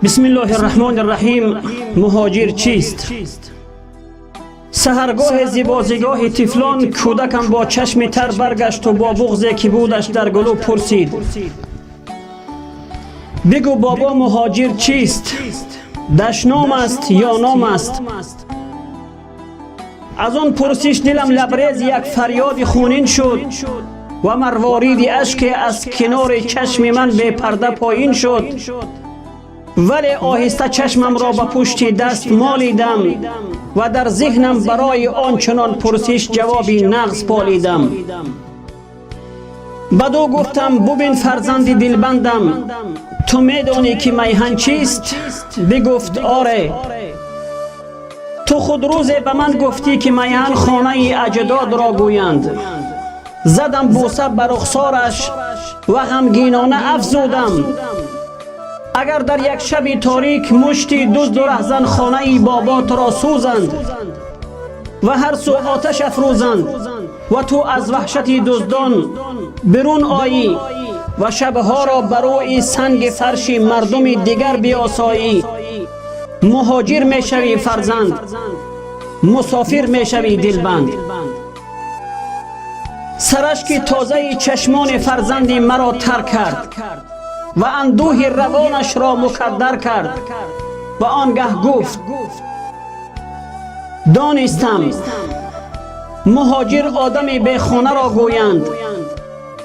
Бисмиллоҳи рраҳмони рраҳим. Муҳоҷир чист? Саҳаргоҳе зи бозигоҳи тифлон кӯдакам бо чашми тар баргашту бо буғзе, ки будаш дар гулӯ, пурсид: «Бигӯ, бобо, муҳоҷир чист? Дашном аст ё ном аст?» Аз он пурсиш дилам лабрез як фарёди хунин шуд ва марвориди ашке аз кинори чашми ман бепарда поин шуд, вале оҳиста чашмамро ба пушти даст молидам ва дар зеҳнам барои он чунон пурсиш ҷавоби нағз полидам. Баду гуфтам: «Бубин, фарзанди дилбандам, ту медонӣ, ки майҳан чист?» Бигуфт: «Оре, ту худ рӯзе ба ман гуфтӣ, ки майҳан хонаи аҷдодро гӯянд». Задам бӯса ба рухсораш ва ғамгинона афзудам: «Агар дар як шаби торик мушти дузду раҳзан хонаи боботро сӯзанд ва ҳар сӯ оташ афрӯзанд ва ту аз ваҳшати дуздон берун оӣ ва шабҳоро ба рӯи санги фарши мардуми дигар биосоӣ, муҳоҷир мешавӣ, фарзанд, мусофир мешавӣ, дилбанд». Сарашки тозаи чашмони фарзанди маро тар кард ва андӯҳи равонашро мукаддар кард ва он гаҳ гуфт: «Донистам, муҳоҷир одами бехонаро гӯянд».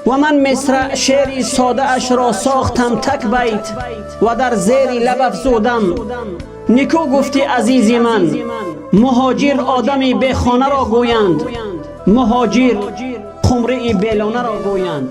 Ва ман мисраъ шеъри содаашро сохтам так байт ва дар зери лаб афзудам: «Никӯ гуфтӣ, азизи ман, муҳоҷир одами бехонаро гӯянд, муҳоҷир қумрии белонаро гӯянд».